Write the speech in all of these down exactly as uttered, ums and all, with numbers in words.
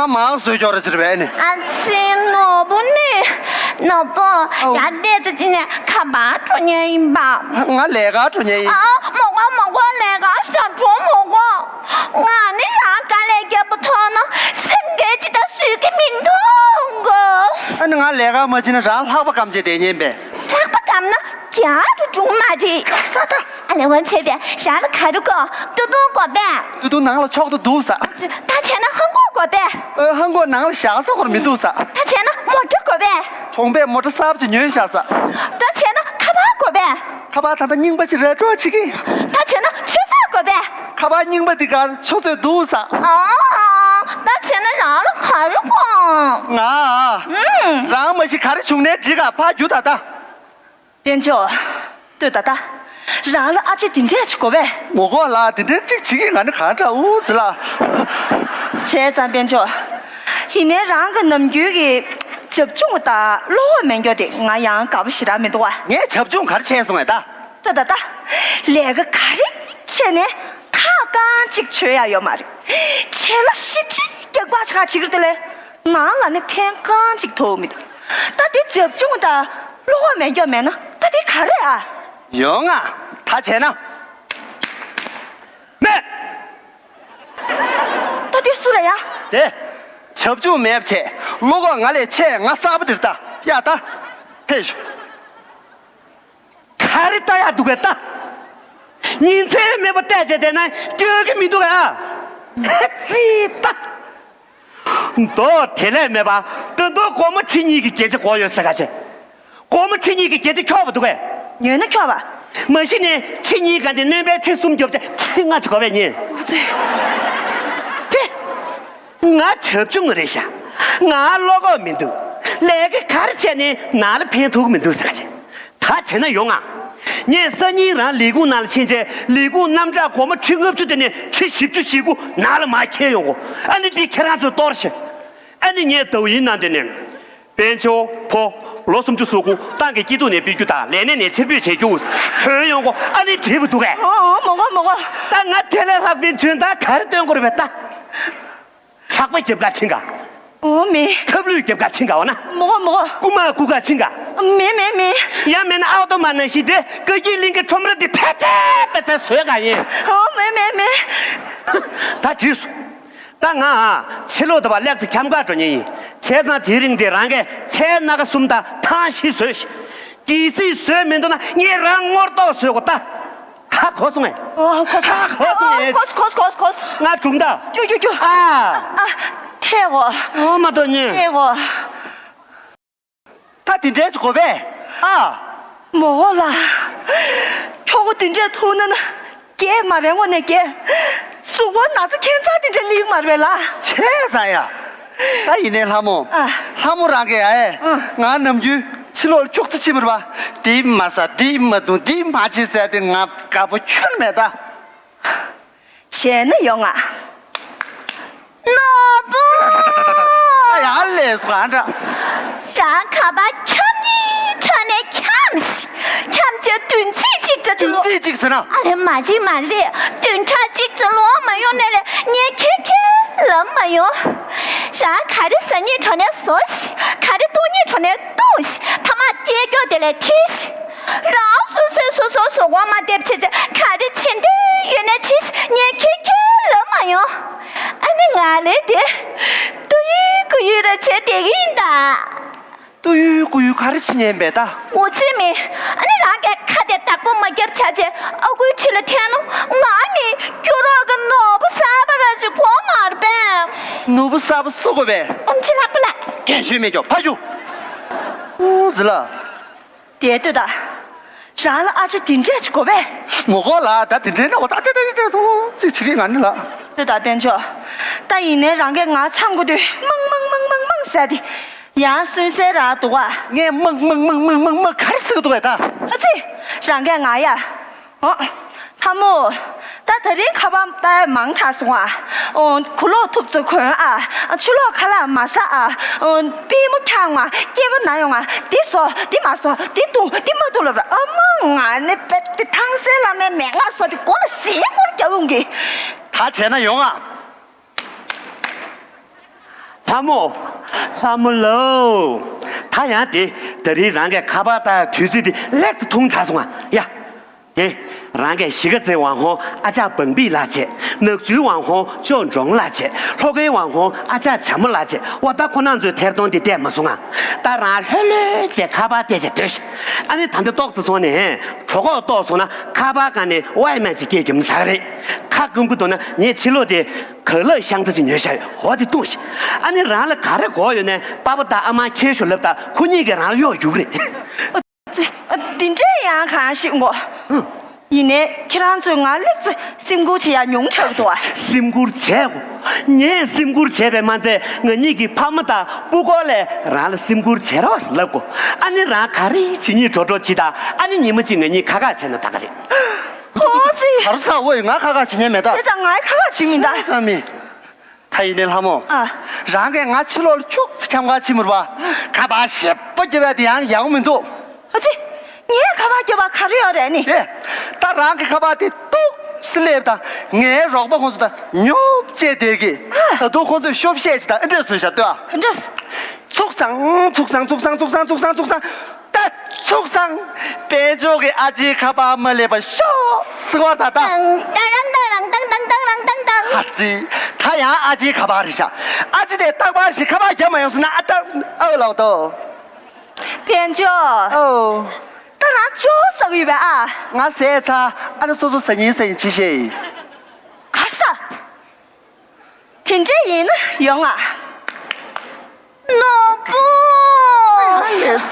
མང་བཟོས་ཀྱོག་རེ་ཟེར་བས་ནི། ཨ་ཙི་ནོར་བུ་ནི། ནོར་བུ། ཨའོ། ཡ་བལྟས་ཙི་ཅི་ནས་ཁ་པར་འགྲོ་མཁན་ཡིན་པ། ང་ལས་ཀ་འགྲོ་མཁན་ཡིན། ཨ་མོ་གོ་མོ་གོ་ལས་ཀ་ཞིག་འགྲོ་མོ་གོ། ང་ནི་རང་དཀའ་ལས་རྒྱབ་པ་མཐོང་ན་སེམས་ཁྲལ་ཅི་ད་བཟོད་ཀྱི་མི་འདུག་གོ། ཨ་ནི་ང་ལས་ཀ་མ་བྱེད་ན་རང་ལྷགས་པ་སྐམ་བྱས་བསྡད་ཉན་པས། ལྷགས་པ་སྐམ་ན་རྒྱག་ཏུ་འགྲོ་མ་རེད། ས་ད། ཨ་ནི་འོན་ཆེ་བས་རང་ལ་ག་རེ་དགོས། ཏུ་ཏུ་དགོས་པས། ཏུ་ཏུ་ནང་ལ་ཆོག་ཏུ་འདུག་ས། ད་བྱས་ན་ཧང་གོ་དགོས་པས། ཨ་ཧང་གོ་ནང་ལ་བཞག་ས་ཁོར་མི་འདུག་ས། ད་བྱས་ན་མོ་ཊ་དགོས་པས། གྲོང་པས་མོ་ཊ་གསར་པ་ཅིག་ཉོས་བཞག་ས། ད་བྱས་ན་ཁ་པར་དགོས་པས། ཁ་པར་ད་ལྟ་རྙིང་པ་ཅིག་རེ་ཊོ་བྱེད་ཀྱི། ད་བྱས་ན་ཆུ་ཚོད་དགོས་པས། ཁ་པར་རྙིང་པ་འདི་གར་ཆུ་ཚོད་འདུག་ས། ཨ་ད་བྱས་ན་རང་ལ་ག་རེ་དགོས། ང་། ཨུམ། རང་མ་གཞི་ག་རེ་བྱུང་ནའི་འགྲིག་ག་ཕར་རྒྱུགས་ད་ད། དཔལ་མཆོག་ལྟོས་ད་ད། རང་ལ་ཨ་ཅེ་དེ་འདྲས་ཅིག་དགོས་པས། ངོ་ལྐོག་ལ་དེ་འདྲས་ཅིག་བྱེད་ཀྱི་ང་ནི་གང་འདྲ་འུ་ཙི་ལ། བྱས་ཙང་དཔལ་མཆོག་ཡིན་ནའི་རང་གི་ནམ་རྒྱུན་གྱི་བྱབ་ཆུང་དང་བློ་ཁོག་མེད་མཁན་དེ་ང་ཡང་དགའ་པོ་ཞེ་དྲག་མི་འདུག་བ། ངས་བྱབ་ཆུང་ག་རེ་བྱས་སོང་ངས་ད། ལྟོས་ད་ད། ལས་ཀ་ག་རེ་བྱས་ནས་ཐག་རྐང་གཅིག་ཆོད་ཡ་ཡོད་མ་རེད། ཆེ་ལོ་ཞིབ་ཕྲ་རྒྱག་པ་ཆགས་བྱེད་ཀྱི་རེད་དེ་ལས། ང་ང་ནི་ཕན་གང་ཅིག་ཐོགས་མི་འདུག་ད་དེ་བྱབ་ཆུང་དང་བློ་ཁོག་མེད་མཁན་མེད་ན་ད་དེ་ག་རེ་ཨ། ཡོང་ང་། ད་བྱས་ན། མེད། ད་དེ་སུ་རེད་ཡ། དེ། བྱབ་ཆུང་མེད་པ་བྱས་བློ་ཁོག་ང་ལས་ཆེ། ང་གསར་པ་འདིར་ལྟ་ཡ་ད། ཕེབས་ཤོག་ག་རེ་ལྟ་ཡག་འདུག་གས་ལྟ། ཉིན་མཚན་མེད་པར་བལྟས་བྱས་བསྡད་ན་སྐྱོ་གི་མི་འདུག་གས། ཨ་ཙི་ལྟ། མདོ་དེ་ལས་མེད་པ་ད་དུང་སྒོར་མོ་ཁྲི་གཉིས་ཀྱི་སྐད་ཆ་གོ་ཡོད་ཟེར་ག་བྱས། སྒོར་མོ་ཁྲི་གཉིས་ཀྱི་སྐད་ཆ་འཁྱོག་པ་འདུག་གས། ཉོས་ན་འཁྱོག་པ། མ་གཞི་ནས་ཁྲི་གཉིས་ག་འདི་སྣོན་པའི་ཁྲི་གསུམ་རྒྱོབ་བྱས་ཁྲི་ལྔ་ཅིག་གོ་བས་ཉིན། ཨོ་ཙི། དེ། ང་བྱབ་ཆུང་རེད་ཤག་ང་བློ་ཁོག་མི་འདུག་ལས་ཀ་ག་རེ་བྱས་ནས་ནང་ལ་ཕན་ཐོགས་ཀྱི་མི་འདུག་ཟེར་ག་བྱས། ད་བྱས་ན་ཡོང་ང་། ངས་སང་ཉིན་རང་ལས་ཁུངས་ནང་ལ་ཕྱིན་བྱས་ལས་ཁུངས་རྣམ་གྲངས་སྒོར་མོ་ཁྲི་ལྔ་བཅུ་དེ་ནས་ཁྲི་བཞི་བཅུ་ཞེ་དགུ་ནང་ལ་མར་འཁྱེར་ཡོང་གོ། ཨ་ནི་འདི་ཁྱེད་རང་ཚོས་གཏོར་བྱས། ཨ་ནི་ངས་ཟླ་བ་ཡིན་ནང་དེ་ནས། དཔལ་མཆོག་ཕོ། ལོ་སུམ་ཅུ་སོ་དགུ། ཏང་གི་སྐྱིད་སྡུག་ནས་སྤེལ་རྒྱུ་དང་ལས་གནས་ནས་ཕྱིར་འབུད་བྱེད་རྒྱུ། ཐོན་ཡོང་གོ། ཨ་ནི་བྲིས་པ་འདུག་གས། ཨོ་ཨོ་མོ་གོ་མོ་གོ། ད་ང་དེ་ལས་ལྷག་པའི་འཇོན་ཐང་ག་རེ་སྟོན་དགོས་རེད་པས་ད། ཇག་པ་རྒྱབ་ག་ཕྱིན་ག་ཨོ་མེ། ཐབ་ལུད་རྒྱབ་ག་ཕྱིན་ག་འོ་ན། མོ་གོ་མོ་གོ། རྐུ་མ་རྐུ་ག་ཕྱིན་ག་མེ་མེ་མེ། ཡང་མེད་ན་ཨའོ་ཏོ་མ་ནང་བཞིན་དེ་བཀའ་བརྒྱུད་གླིང་གི་ཁྲོམ་ར་དེ་ཕལ་ཆེར་ཕལ་ཆེར་བཟོས་ག་ཡིན། ཨོ་མེ་མེ་མེ། ད་བྲིས་སོང་། ད་ང་ཕྱི་ལོགས་དུ་བ་ལེགས་ཚེ་འཁྱམ་ག་འགྲོ་ཉེན་ཡིན། བྱས་ཙང་དེའི་རིང་འདིར་རང་གིས་ཚལ་སྣ་ཁ་གསུམ་དང་ཐང་བཞི་བཟོས་ཤིག་གལ་སྲིད་བཟོས་མི་འདུག་ན་ངས་རང་ངོ་ཏོག་བཟོས་གོ་ད། ཧ་གོ་སོང་ངས། ཨོ་ཧ་གོ་སོང་། ཧ་གོ་སོང་ངས། ཨོ་གོ་སོང་གོ་སོང་གོ་སོང་། ང་གྲུང་ད། ཀྱུ་ཀྱུ་ཀྱུ། ཨ། ཨ་ཐེ་གོ། ཨོ་མ་གཏོགས་ཉེ། ཐེ་གོ། ད་དེ་འདྲའི་ཅིག་དགོས་པས། ཨ། མོ་ལ། ཁྱོ་གོ་དེ་འདྲའི་ཐུག་ན་ན། རྒྱས་མ་རེད་དངོས་གནས་རྒྱས། གཟུགས་པོ་ན་ཚ་ཁྱད་མཚར་དེ་འདྲའི་ལིག་མ་རེད་ལ། བྱས་ཙང་ཡ། ད་ཡིན་ནའི་ལྷ་མོ། ཨ། ལྷ་མོ་རང་གིས་ཨེ། ཨ། ང་ནམ་རྒྱུན་ཕྱི་ལོགས་ལ་ཁྱུག་ཙམ་ཕྱིན་པ་རེད་པ། འདི་མ་ཟ་འདི་མ་འཐུང་འདི་མ་བྱེད་ཟེར་ཏེ་ང་དགའ་པོ་ཁྱོན་མེད་ད། བྱས་ན་ཡོང་ང་། ནོར་བུ། ཡར་ལས་སུ་གང་འདྲ། རང་ཁ་པར་འཁྱམ་ནི་ཁྲ་ནས་འཁྱམ་ཞིག་འཁྱམ་བྱས་བདུན་ཚིགས་གཅིག་ཙམ་ཅིག་ལོ། བདུན་ཚིགས་གཅིག་ཟེར་ན། ཨ་རེ་མ་རེད་མ་རེད། བདུན་ཕྲག་གཅིག་ཙམ་ལོ་མ་ཡོང་ནས་ལས་ངས་ཁེ་ཁེ་ལབ་མ་ཡོང་། རང་ག་རེ་ཟ་སྙིང་བྲོ་ནས་ཟོ་ཞིག་ག་རེ་འཐུང་སྙིང་བྲོ་ནས་འཐུང་ཞིག་ཐ་མག་སྐྱེ་སྐྱོ་དེ་ལས་ཐིག་ཞིག་རང་སོ་སོས་སོ་སོའི་གཟུགས་པོ་མ་བདེ་བྱེད་ཅེས་ག་རེ་བྱེད་འདོད་ཡོད་ནས་བྱེད་ཞིག་ངས་ཁེ་ཁེ་ལབ་མ་ཡོང་། ཨ་ནི་ང་ལས་དེ་ཏུ་ཡུས་ཀུ་ཡུས་ར་བྱས་བསྡད་ཀྱི་ཡིན་ད། ཏུ་ཡུས་ཀུ་ཡུས་ག་རེ་བྱེད་ཉན་པས་ད། འུ་ཚོའི་མི། ཨ་ནི་རང་གིས་ཁ་དེ་བདག་པོ་མ་རྒྱབ་བྱ་ཅེས་ཨ་ཁུའི་ཁྲི་ལ་འཐེན་ནོ། ང་ནི་སྐྱུ་རོགས་ཀྱི་ནོར་བུ་གསར་པ་ར་ཅིག་གོ་མ་རེད་པས། ནོར་བུ་གསར་པ་སུ་དགོས་པས། ཨོམ་ཆི་ལྷག་པ་ལ། རྒན་ཤོས་མེད་ཀྱོག་ཕ་རྒྱུ། འུ་ཟི་ལ། དེ་ལྟོས་ད། རང་ལ་ཨ་ཅེ་དེ་འདྲས་ཅིག་དགོས་པས། ངོ་གོ་ལ་ད་དེ་འདྲས་འདྲ་བ་ཙག་ཙག་ཙག་ཙག་ཙག་ཙིག་བྱེད་ཀྱི་ང་ནི་ལ། ལྟོས་ད་དཔལ་མཆོག་ད་ཡིན་ནའི་རང་གིས་ང་མཚམས་དགོས་དུས་མང་མང་མང་མང་མང་ཟེར་ཏེ། ཡང་སུན་གསལ་རག་འདུག་བ། ངས་མང་མང་མང་མང་མང་མང་ག་རེ་ཟེར་གི་འདུག་བས་ད། ཨ་ཙི། རང་གིས་ང་ཡ། ཨོ། ལྷ་མོ། ད་དེ་རིང་ཁ་པར་ལྟ་ཡ་མང་དྲགས་སོང་ཨ། ཨོ། གུ་ལོག་ཐུབ་ཚོད་གོན་ཨ། ཕྱི་ལོགས་ཁ་ལག་མ་ཟ་ཨ། ཨོ། པུས་མོ་འཁྱག་ང་སྐེད་པ་ན་ཡོང་ང་འདི་ཟོ་འདི་མ་ཟོ་འདི་བཏུང་འདི་མ་བཏུང་ལབ་ར། ཨ་མ་ང་ནི་པད་དེ་ཐང་སེ་བླ་མའི་མན་ངག་ཟོ་དེ་མགོ་ལ་ཟེ་སྐོར་རྒྱབ་ཡོང་གི། ད་བྱས་ན་ཡོང་ཨ། ལྷ་མོ། ལྷ་མོ་ལོ། ད་ཡང་དེ། ད་རིང་རང་གི་ཁ་པར་ལྟ་དུས་ཚོད་དེ་ལེགས་ཚེ་ཐུང་དྲགས་སོང་ང་ཡ། དེ། རང་གི་གཞིས་ཀ་རྩེ་ཝང་ཧོ་ཨ་ཅག་བང་པི་ལགས་བྱས། ནག་ཆུའི་ཝང་ཧོ་ཅོ་འབྲོང་ལགས་བྱས། ལྷོ་ཁའི་ཝང་ཧོ་ཨ་ཅག་བྱ་མོ་ལགས་བྱས། ཨོ་ད་ཁོ་རྣམ་ཚོའི་ཐེར་གཏོང་དེ་བལྟས་མ་སོང་ང་། ད་རང་ལྷོད་ལྷོད་བྱས་ཁ་པར་བལྟས་བྱས་སྡོད་ཤིག་ཨ་ནི་ད་ལྟ་ཏོག་ཙེ་སོང་ནས། གྲོད་ཁོག་ལྟོགས་སོང་ན་ཁ་པར་སྒང་ནས་ཝའི་མེ་ཅིག་སྐད་རྒྱབ་ན་ད་ག་རེད། ཁ་སྐོམ་གི་འདུག་ན་ངས་ཕྱི་ལོགས་དེ་གག་ལག་ཤང་ཚ་ཅིག་ཉོས་བཞག་ཡོད། འོ་དེ་བཏུང་ཤིག་ཨ་ནི་རང་ལ་ག་རེ་དགོས་ཡོད་ནའི་པ་ཕ་དང་ཨ་མ་ཁྱེར་ཤོག་ལབ་དང་ཁོ་གཉིས་ཀྱིས་རང་ལ་གཡོག་རྒྱུག་རེད། འདི་འདྲས་ཡང་གང་ཞིག་གོ། ཧུམ། ཡིན་ནའི་ཁྱེད་རང་ཚོས་ང་ལེགས་ཚེ་སེམས་ཁུར་བྱེད་ཡ་ཉུང་དྲགས་འདུག་ཨ། སེམས་ཁུར་བྱས་གོ། ངས་སེམས་ཁུར་བྱས་པས་མ་ཚད་ང་གཉིས་ཀྱི་ཕ་མ་དང་སྤུ་གུ་ལས་རང་ལ་སེམས་ཁུར་བྱེད་རོགས་ལབ་གོ། ཨ་ནི་རང་ག་རེ་བྱེད་སྙིང་འདོད་འདོད་བྱེད་དང་ཨ་ནི་ཉི་མ་གཅིག་ང་གཉིས་ཁ་ཁ་བྱས་ན་ད་ག་རེད། ཧོ་ཙི། གར་ས་འོ་ཡི་ང་ཁ་ཁ་བྱེད་ཉན་མེད་ད། དེ་ཙང་ངའི་ཁ་ཁ་བྱེད་མིན་ད། ཙམ་མི། ད་ཡིན་ནའི་ལྷ་མོ། ཨ། རང་གིས་ང་ཕྱི་ལོགས་ལ་ཁྱུག་ཙམ་འཁྱམ་ག་ཕྱིན་མི་རུང་བ། ཁ་པར་ཞེ་པོ་རྒྱབ་ཡ་དེ་ཡང་ཡག་པོ་མི་འདུག་ཨ་ཙི། ངས་ཁ་པར་རྒྱབ་པ་ག་རེ་ཡོད་རེད་ནི། ཨེ། ད་རང་གི་ཁ་པར་དེ་ཏོག་ཙམ་སླེབས་དང་ངའི་རོགས་པ་ཁོང་ཚོ་དང་ཉོབ་བྱས་བསྡད་ཀི། ཨ། ད་དུང་ཁོང་ཚོས་ཤོབ་བཤད་ཅིག་དང་ཨེ་འདྲས་བཟོས་བཞག་ལྟོས་ཨ། ག་འདྲས། ཚུགས་སང་ཚུགས་སང་ཚུགས་སང་ཚུགས་སང་ཚུགས་སང་། ད་ཚུགས་སང་། དཔལ་འབྱོར་གྱི་ཨ་ཅེའི་ཁ་པར་མ་སླེབས་པ་ཤོག་ཟེར་བ་ད་ད། ཧ་ཙི། ད་ཡང་ཨ་ཅེའི་ཁ་པར་རེད་ཤག་ཨ་ཅེ་དེ་རྟག་པར་ཞིག་ཁ་པར་རྒྱབ་མ་ཡོང་ཟེར་ན་ཨ་ད་ཨ་ལོག་ཏོ། དཔལ་འབྱོར། ཨོ། ད་རང་ཅོག་ཟ་གི་ཡོད་པས་ཨ། ང་ཟས་ཚ་ཨ་ནི་སོ་སོ་ཟ་ཉིན་ཟ་ཉིན་ཅི་ཤེས་ཡིན། གར་ས། དེ་འདྲ་ཡིན་ན་ཡོང་ང་། ནོར་བུ། ཨ་ལས།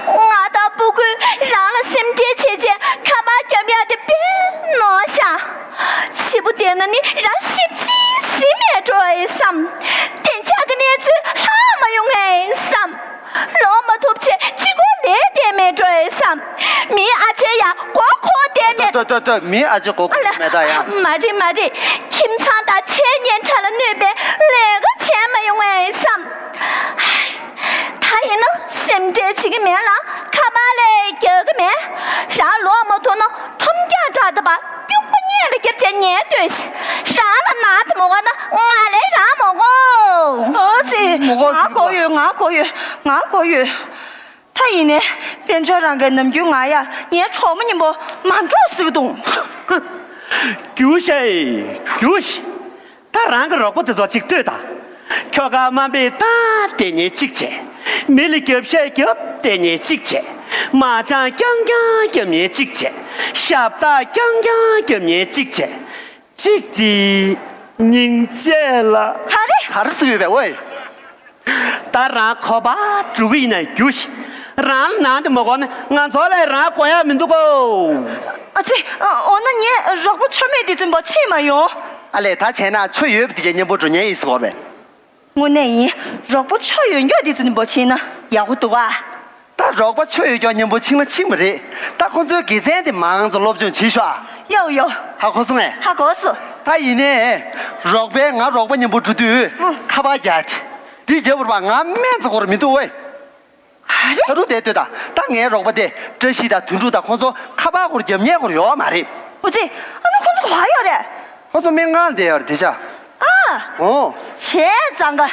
ང་དང་སྤུ་གུས་རང་ལ་སེམས་ཁྲལ་བྱས་བྱས་ཁ་པར་རྒྱབ་ཡག་དེ་དཔེ་ནོར་ཤག་ཕྱི་པོ་བསྡད་ན་ནི་རང་ཤི་ཅི་ཤི་མེད་འགྲོ་ཨེ་བསམ། བདེ་འཇགས་ཀྱི་གནས་ཚུལ་ལྷག་མ་ཡོང་ཨེ་བསམ། ལོག་མ་ཐུབ་ཆེ་གཅིག་པོ་ལས་བསྡད་མེད་འགྲོ་ཨེ་བསམ། མིའི་ཨ་ཅེ་ཡ་མགོ་འཁོར་བསྡད་མེད། ཏོ་ཏོ་ཏོ་ཏོ། མིའི་ཨ་ཅེ་མགོ་འཁོར་མེད་ད་ཡ། མ་རེད་མ་རེད། ཁྱིམ་ཚང་དང་འཆད་ཉན་གྲལ་ལ་གནོད་པའི་ལས་ཀ་བྱས་མ་ཡོང་ཨེ་བསམ། ད་ཡིན་ན་སེམས་ཁྲལ་བྱེད་ཀྱི་མེད་ལ་ཁ་པར་ལས་རྒྱག་གི་མེད། རང་ལོག་མ་ཐུབ་ན་ཁྲོམ་རྒྱག་དྲག་ད་པ། སྐྱུག་པ་སྙེ་ལ་རྒྱབ་བྱས་ཉལ་སྡོད་ཤིག་རང་ལ་ནང་དུ་མ་དགོས་ན་ང་ལས་རང་མ་དགོས། ཨོ་ཙི། མ་དགོས་ང་ཟེར་གི་དགོས་ཡོད་ང་དགོས་ཡོད་ང་དགོས་ཡོད། ད་ཡིན་ནའི་དཔལ་འབྱོར་རང་གིས་ནམ་རྒྱུན་ང་ཡ་ངའི་གྲོགས་མོ་མཉམ་པོ་མ་འགྲོགས་ཟེར་གི་འདུག་རྒྱུགས་ཤིག་རྒྱུགས་ཤིག་ད་རང་གི་རོགས་པ་དེ་ཚོ་གཅིག་ལྟོས་དང་། ཁྱོ་ག་དམའ་འབེབས་བཏང་བསྡད་ཉེན་གཅིག་བྱས། མི་ལ་རྒྱབ་བཤད་རྒྱབ་བསྡད་ཉེན་གཅིག་བྱས། མ་ཅང་རྐྱང་རྐྱང་རྒྱབ་ཉེན་གཅིག་བྱས། ཞབས་ཏག་རྐྱང་རྐྱང་རྒྱབ་ཉེན་གཅིག་བྱས། གཅིག་དེ་སྙིང་རྗེ་ལ། ག་རེ། ག་རེ་ཟེར་ཡོད་པས་ཝེ། ད་རང་ཁོ་པ་འགྲོ་གི་ཡིན་ན་རྒྱུགས་ཤིག་རང་ལ་ནང་དུ་མ་དགོས་ན་ང་ཚོ་ལ་རང་དགོས་ཡག་མི་འདུག་གོ། ཨ་ཙི། འོ་ན་ངས་རོགས་པ་ཆོ་མེད་དེ་ཚོ་མ་ཕྱིན་མ་ཡོང་། ཨ་ལས་ད་བྱས་ན་ཆོ་ཡོད་པ་དེ་ཅན་མཉམ་པོ་འགྲོ་ཉན་ཡིན་ཟེར་གོ་བས། དངོས་གནས་ཡིན། རོགས་པ་ཆོ་ཡོད་མགྱོགས་དེ་ཚོ་མཉམ་པོ་ཕྱིན་ན་ཡག་པོ་འདུག་ཨ། ད་རོགས་པ་ཆོ་ཡོད་མགྱོགས་མཉམ་པོ་ཕྱིན་ན་ཕྱིན་པ་རེད། ད་ཁོ་ཚོའི་དགེ་མཚན་དེ་མང་ཙམ་སློབ་སྦྱོང་བྱེད་ཤོག་ཨ། ཡའོ་ཡའོ། ཧ་གོ་སོང་ངས། ཧ་གོ་སོང་། ད་ཡིན་ནའི། རོགས་པས་ང་རོགས་པ་མཉམ་པོ་འགྲོ་དུས། ཨ། ཁ་པར་རྒྱག་དེ། དེ་རྒྱབ་པར་བ་ང་སྨན་ཚ་གོ་ར་མི་འདུག་ཝེ། ག་རེ། ད་རུང་དེ་ལྟོས་དང་། ད་ངའི་རོགས་པ་དེ་བཀྲ་ཤིས་དང་དོན་གྲུབ་དང་ཁོང་ཚོ་ཁ་པར་སྐོར་རྒྱབ་ཉན་སྐོར་ཡོད་མ་རེད། ཨོ་ཙི། ཨ་ནི་ཁོང་ཚོ་ག་པར་ཡོད་རེད། ཁོང་ཚོ་སྨན་ཁང་ལ་བསྡད་ཡོད་རེད་དེ་ཆ། ཨ། ཨོ། བྱས་ཙང་ཀ།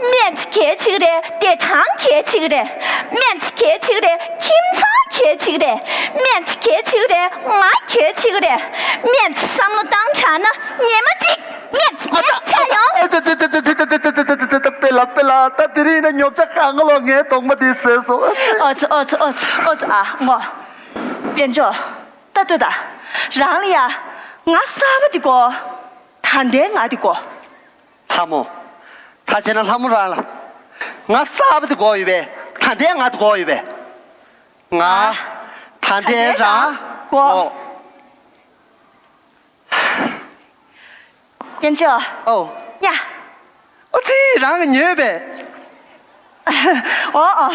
སྨན་གྱི་གལ་ཆེ་གི་རེད། བདེ་ཐང་གལ་ཆེ་གི་རེད། སྨན་གྱི་གལ་ཆེ་གི་རེད། ཁྱིམ་ཚང་གལ་ཆེ་གི་རེད། སྨན་གྱི་གལ་ཆེ་གི་རེད། ང་གལ་ཆེ་གི་རེད། སྨན་གྱི་བསམ་བློ་བཏང་དྲགས་ན་ཉི་མ་གཅིག་སྨན་གྱི་ཨ་ཆ་ཡོང་། པེ་ལ་པེ་ལ། ད་དེ་རིང་ན་ཉོབ་ཆ་གང་ག་ལོ་ངའི་གདོང་མ་དེ་ཟས་སོང་། ཨོ་ཙི་ཨོ་ཙི་ཨོ་ཙི་ཨོ་ཙི། ཨ་ངོ་། དཔལ་འབྱོར། ད་ལྟོས་དང་། རང་ལ་ཡ། ང་གསར་པ་དེ་དགོས། ད་ལྟའི་ང་དེ་དགོས། ལྷ་མོ། ད་བྱས་ན་ལྷ་མོ་རང་ལ། ང་གསར་པ་དེ་དགོས་ཡོད་པས། ད་ལྟའི་ང་དེ་དགོས་ཡོད་པས། ང་། ད་ལྟའི་རང་། དགོས། དཔལ་འབྱོར། ཨོ། ཡ། ཨོ་ཙི་རང་གིས་ཉོས་པས། ཨོ་ཨོ།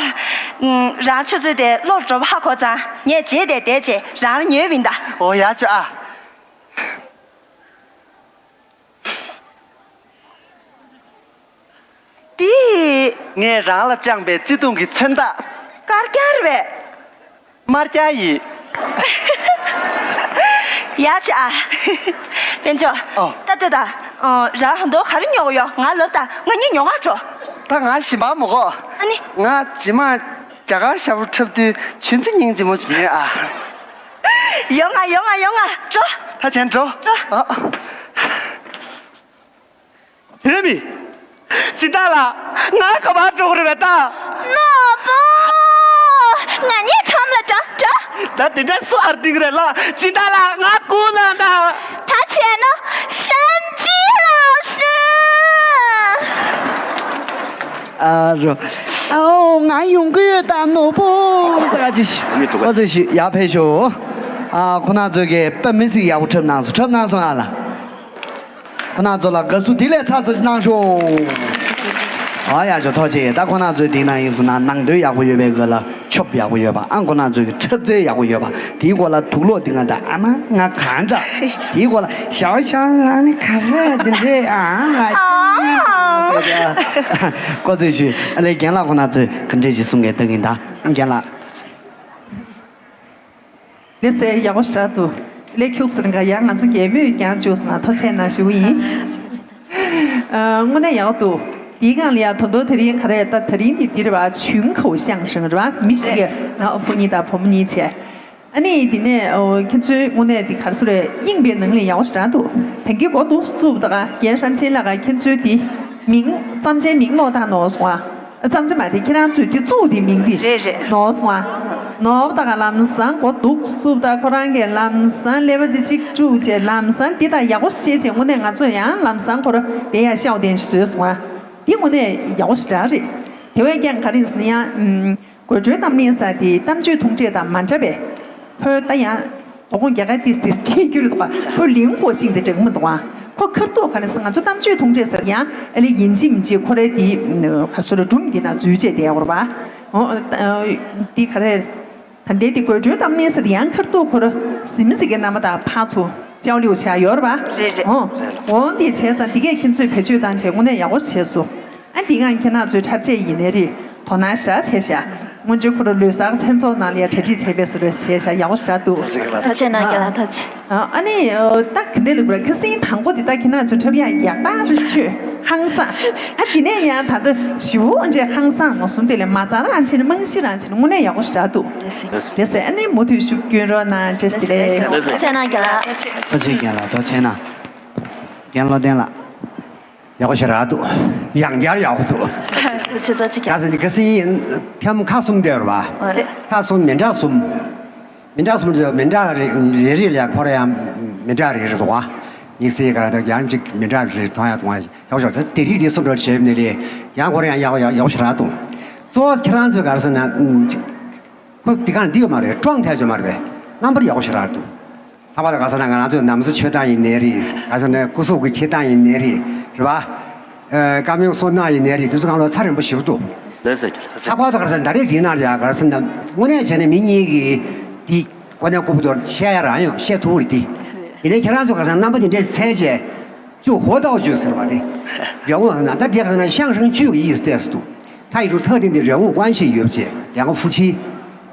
ཨུམ། རང་ཆུ་ཚོད་དེ་ལོག་འགྲོ་བ་ཧ་གོ་ཙང་ངས་རྗེས་དེ་བསྡད་རྗེས་རང་ལ་ཉོས་པ་ཡིན་ད། ཨོ་ཡ་ཅོ་ཨ། འདི། ངས་རང་ལ་བཅངས་པའི་བརྩེ་དུང་གི་མཚོན་རྟགས། དཀར་རྐྱང་རེད་པས། དམར་རྐྱང་ཡིན། ཡ་ཅི་ཨ། དཔལ་འབྱོར། ཨོ། ད་ལྟོས་དང་། ཨོ། རང་ཧ་འདོ་ག་རེ་ཉོ་གི་ཡོད། ང་ལབ་དང་། ང་གཉིས་ཉོ་གར་འགྲོ། ད་ང་ཞིམ་པ་མོ་གོ། ཨ་ནི། ང་རྗེས་མ་རྒྱ་གར་ཞབས་བྲོ་འཁྲབ་དུས་ཆུ་འཛིན་སྙིང་རྗེ་མོ་ཞིག་ཉོས་ཨ། ཡོང་ང་ཡོང་ང་ཡོང་ང་འགྲོ། ད་བྱས་འགྲོ། འགྲོ། ཨ། བུད་མེད། སྦྱིན་བདག་ལགས། ང་ག་པར་འགྲོ་དགོས་རེད་པས་ད། ནོར་བུ། ང་གཉིས་ཁྲོམ་ལ་འགྲོ་འགྲོ། ད་དེ་འདྲ་སུ་ཨར་ཏིང་རེད་ལ། སྦྱིན་བདག་ལགས་ང་སྐུ་ན་ད། ད་བྱས་ན་ཧྲན་ཅི་ལའོ་ཧྲི། ཨ་རོ། ཨོ་ང་ཡོང་གི་ཡོད་ད་ནོར་བུ། ས་ག་ཅི་ཤི། ཨ་ནི་འགྲོ་ག་ཨོ་ཙི་ཤི་ཡར་ཕེབས་ཤོག་ཨ་ཁོ་ན་ཚོས་ཀྱི་པ་མི་སི་ཡག་པོ་འཁྲབ་གནང་སོང་། འཁྲབ་གནང་སོང་ཨ་ལ། ཁོ་ན་ཚོ་ལ་དགའ་བསུ་དེ་ལས་ཚ་ཚ་ཞིག་གནང་ཤོག་ཨ་ཡག་ཤོག་ཐུགས་རྗེ་ཆེ། ད་ཁོ་ན་ཚོའི་དེ་ན་ཡིན་སོང་ན་ནང་དོན་ཡག་པོ་ཡོད་པའི་སྒོ་ལ་ཆོབ་ཡག་པོ་ཡོད་པ། ཨ་ཁོ་ན་ཚོའི་འཁྲབ་རྩལ་ཡག་པོ་ཡོད་པ། དེའི་སྐོར་ལ་དུག་ལོག་དེ་ང་ད་ཨ་མ་ང་གང་འདྲ། དེའི་སྐོར་ལ་ཞའོ་ཞའོ་ཨ་ནི་ག་རེ་དེ་འདྲས་ཨ་ང་ཀོ་ཚེ་ཞུ། ཨ་ལས་རྒན་ལགས་ཁོ་ན་ཚོས་ག་འདྲས་ཞིག་གསུང་གི་འདུག་གིན་ད་རྒན་ལགས། ལེ་སེ་ཡག་པོ་ཞེ་དྲག་འདུག་ལེ་ཁྱུག་ཟེར་འགའ་ཡང་ང་ཚོ་རྒྱལ་མོས་ཀྱང་བཅུག་སོང་ན་ཐུགས་རྗེ་ཆེ་གནང་ཞུ་གི་ཡིན། ཨ། དངོས་གནས་ཡག་འདུག་དེའི་སྒང་ལ་ཡ་ད་དུང་དེ་རིང་ག་རེ་ད་དེ་རིང་འདི་འདིར་བ་ཆུང་ཁའུ་ཤང་ཞིང་རེད་བ། མི་ཞིག་གིས་ང་ཨ་ཕོ་གཉིས་དང་བུ་མོ་གཉིས་བྱས། ཨ་ནི་དེ་ནས་ཨོ་ཁྱེད་ཚོའི་དངོས་གནས་འདི་ག་རེ་ཟེར་རེད། དབྱིངས་པའི་ནང་ལ་ཡག་པོ་ཞེ་དྲག་འདུག་ད་གིན་གོ་འདུག་བཙུགས་ད་ག་རྒན་ཧྲན་ཅིན་ལགས་ཀྱིས་ཁྱེད་ཚོའི་དེ་མིང་རྩོམ་ཆེན་མིང་ཀློག་སྟངས་ནོར་སོང་ཨ། ཙམ་ཅི་མ་རེད། ཁྱེད་རང་ཚོས་འདི་བཙུགས་དེ་མིང་འདི་རེད་རེད། ནོར་སོང་ཨ། ནོར་བ་ད་ག་ལམ་སང་གོ་འདུག་བཙུགས་ད་ཁོ་རང་གིས་ལམ་སང་ཀླད་པ་འདི་གཅིག་དཀྲུགས་བྱས་ལམ་སང་འདི་དང་ཡག་པོ་བྱས་བྱས་དངོས་གནས་ང་ཚོ་ཡང་ལམ་སང་ཁོ་ར་དེ་ཡང་ཤའོ་ཏན་བཟོས་སོང་ཨ། འདི་དངོས་གནས་ཡག་པོ་ཞེ་དྲག་རེད། དེ་བས་ཀྱང་ག་རེ་ཡིན་ཟེར་ན་ཡང་ཨུམ། དགོད་བྲོའི་གཏམ་གླེང་ས་དེ་གཏམ་བརྗོད་ཐུང་གྲས་དང་མ་འདྲ་བས། ཁོས་ད་ཡང་དོ་དགོང་རྒྱ་གར་ཏིས་ཏིས་བྲིས་རྒྱུ་རེད་འདུག་ག་ཁོས་ལིང་ཧོ་ཤིང་དེ་འདྲ་གི་མི་འདུག་ཨ། ཁོ་ཁར་ཐུག་ག་ནས་ང་ཚོ་གཏམ་བརྗོད་ཐུང་གྲས་ཟེར་ཡང་ཨ་ལེ་ཡིན་གཅིག་མིན་གཅིག་ཁོ་རའི་དེ་ག་སོ་ར་སྒྲུང་འདི་ན་འཛུལ་བྱས་བསྡད་ཡོད་རེད་པ། འོ་འདི་ག་རེ། ད་ལྟའི་དེ་དགོད་བྲོའི་གཏམ་གླེང་ས་དེ་ཡང་ཁར་ཐུག་ཁོ་ར་ཟིན་མི་ཟིག་གི་རྣམ་པ་དང་ཕར་ཚུར་ཅའོ་ལིའུ་བྱས་ཡོད་རེད་པ། རེད་རེད། འོ་འོ་འདི་བྱས་ཙང་འདི་གས་ཁྱེད་ཚོས་བེད་སྤྱོད་བཏང་བྱས་དངོས་གནས་ཡག་པོ་བྱས་སོང་། ཨ་འདི་གང་ཁྱེད་རང་ཚོའི་འཁྲབ་ཆས་ཡིན་ནའི་རེད། དོ་སྣང་ཞེ་དྲག་བྱས་ཤག་སྔོན་ཆད་ཁོ་རང་ལོ་གསར་མཚན་ཚོགས་ནང་ལ་ཡ་གྲ་སྒྲིག་བྱས་པའི་བཟོ་འདྲ་བྱས་ཤག་ཡག་པོ་ཞེ་དྲག་འདུག་ཐུགས་རྗེ་ཆེ་གནང་རྒན་ལགས། ཐུགས་རྗེ་ཆེ། ཨ་ནི་ད་ག་འདྲ་ལབ་ར། ཁ་སང་དང་པོ་འདི་ད་ཁྱེད་རང་ཚོའི་འཁྲབ་ཡག་ཡག་རྟགས་རེད། ཆོས་ཧང་སང་། ཨ་འདི་ནས་ཡང་ད་ལྟ་ཞི་བོ་འདྲས་ཧང་སང་ངོ་སུམ་དེ་ལས་མ་རྩ་རང་ཕྱིན་རྨང་གཞི་རང་ཕྱིན་དངོས་གནས་ཡག་པོ་ཞེ་དྲག་འདུག་ལགས་སེ། ཨ་ནི་མུ་མཐུད་ཤུགས་སྐྱོན་རོགས་གནང་། བཀྲ་ཤིས་བདེ་ལེགས། ཐུགས་རྗེ་ཆེ་གནང་རྒན་ལགས། ཐུགས་རྗེ་ཆེ་རྒན་ལགས། ཐུགས་རྗེ་ཆེ་གནང་། རྒན་བློ་ལྡན་ལགས། ཡག་པོ་ཞེ་དྲག་འདུག་ཡང་བསྐྱར་ཡག་པོ་འདུག་ཐུགས་རྗེ་ཆེ། ཐུགས་རྗེ་ཆེ། ཁ་སང་ཁ་སང་ཡིན་ཐེངས་ཁ་གསུམ་བསྡད་ཡོད་རེད་པ། ཨ་རེད། ཁ་གསུམ་མི་འདྲ་གསུམ། མི་འདྲ་གསུམ་རེད། མི་འདྲ་རེ་རེ་ལ་ཁོ་ར་ཡང་མི་འདྲ་རེ་རེ་འདུག་བ། དམིགས་བསལ་ག་རེ་ཡང་གཅིག་མི་འདྲ་རེ་མཐོང་ཡག་འདུག་བ། ཡག་པོ་ཞེ་དྲག་དེ་རིགས་དེ་སུ་འགྲོ་བྱེད་ནི་ལས་ཡང་ཁོ་ར་ཡང་ཡག་ཡག་ཡག་པོ་ཞེ་དྲག་འདུག་གཙོ་བོ་ཁྱེད་རང་ཚོས་ག་རེ་ཟེར་ན། ཁོ་འདི་ག་འདི་ཡོད་མ་རེད། ཀྲོང་ཐལ་ཡོད་མ་རེད་པས། རྣམ་པར་ཡག་པོ་ཞེ་དྲག་འདུག་ལྷག་པར་དུ་ག་ཟེར་ན་ང་རང་ཚོའི་ནམ་ཟླ་མཆོད་སྟངས་ཡིན་ནའི་རེད། ག་ཟེར་ན་སྐུ་གཟུགས་ཀྱི་འཁྱེར་སྟངས་ཡིན་ནའི་རེད། རེད་པ། ཨ། བཀའ་མོལ་གསུང་སྟངས་ཡིན་ནའི་རེད། འདི་ཚོ་གང་ལ་ཚ་རིང་པོ་ཞེ་པོ་འདུག་ལགས་སོ། ལྷག་པར་དུ་ག་ཟེར་ན་ད་རེས་འདི་ནང་ལ་ཡ་ག་ཟེར་ན་དངོས་གནས་བྱས་ན་མི་གཉིས་ཀྱིས་འདི་གོ་གནས་ལྐུགས་པ་དེ་བཤད་ཡ་རང་ཡོད། བཤད་ཐུབ་རེད་དེ། ཡིན་ནའི་ཁྱེད་རང་ཚོ་ག་ཟེར་ན་རྣམ་པ་འདི་འདྲས་འཚལ་བྱས། 就活道具ཟེར་བ་དེ། རེད་འོང་ན་ད་དེ་ག་ཟེར་ན་相声剧ཡི་意思འདུག 它有种特定的人物关系 ཡོད་ཅེས། 两个夫妻，